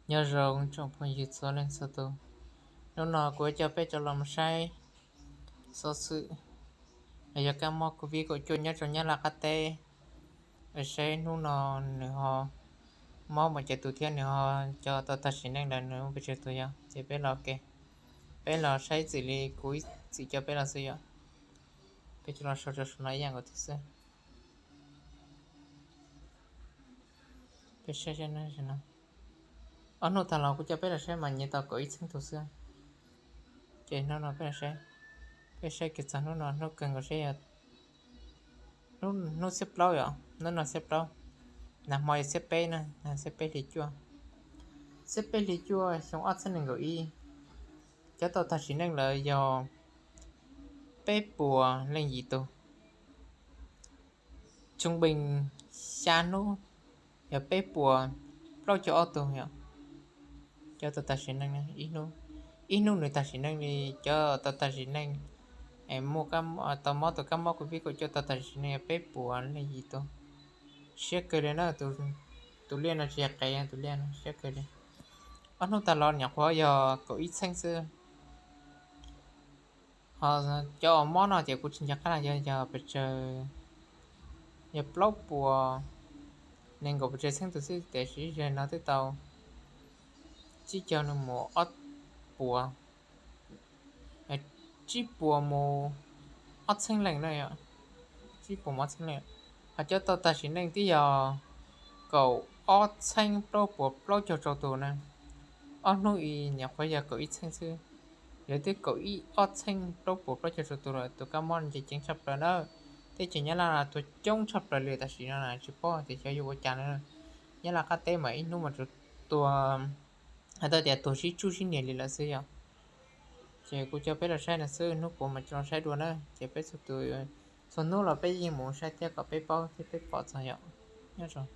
Nyob zoo tsoom phooj ywg txhua leej txhua tus, hnub no kuv coj peb rov los mus saib xov xwm los yog kab mob covid kaum cuaj nyob rau Nyab Laj qab teb, saib hnub no nws ho mob mus cov tus thiab nws ho cov tau tag sim neej ntawd nws muaj pes tsawg tus yog. Ces peb los, peb los saib txwm li kuv ib txwm coj peb los xwb yom. Peb coj los sau rau saum no ib yam nkaus thiab xwb. Peb saib, ob hnub tag los kuv coj peb los saib mas nyiav tau kaum ib txheeb tus xwb. Ces hnub no peb los saib, peb saib kiag txog hnub no hnub kawg nkaus seb yog hnub xiab plaub yom, hnub no xiab plaub, nag hmo yog xiab peb na, nag xiab peb hli cuaj, xiab peb hli cuaj xyoo ob txhiab nees nkaum ib. Cov tau tag sim neej lawm yog peb puas leej yim tus. Trung bình xya hnub yog peb puas plaub caug ob tug yom. Cov tau tag sim neej, ib hnub nws tag sim neej li, cov tau tag sim neej es muaj, tau mob tus kab mob covid kaum cuaj tau tag sim neej yog peb puas leej yim tus. Siab kawg li na, tus liaj no tsis yog qe, tus liaj no siab kawg li. Ob hnub tag los nyuam qhuav yog kaum ib txheeb xwb. Ho cov uas mob no ces kuv tsis nco qab los yog, yog pes tsawg, yog plaub puas nees nkaum pes tsawg txheeb tus xwb, tiam sis ib zaug no twb tau tsib caug nws mus ob puas, tsib puas mus ob txheeb leej na, tsib puas mus ob txheeb leej. Ho cov tau tag sim neej twb yog kaum ob txheeb plaub puas plaub caug rau tus na. Ob hnub ib nyuam qhuav yog kaum ib txheeb xwb, lawv twb kaum ib ob txheeb plaub puas plaub caug rau tus lawm. Tus kab mob no ces ceev tshaj plaws na. Teb chaws Nyab Laj no tuag coob tshaj plaws li tam sim no na, tsis paub tias xyov yuav ua cas na. Nyab Laj qab teb mas ib hnub mas tsuas tuag, hais tau tias tuag sib tsuj sib nias li lawm xwb yom. Ces kuv coj peb los saib no xwb, hnub puav mas coj los saib dua na. Ces peb txhua tus, txhua hnub los peb yeej mus saib thiab kom peb paub thiab peb pom txog yom. Nyob zoo.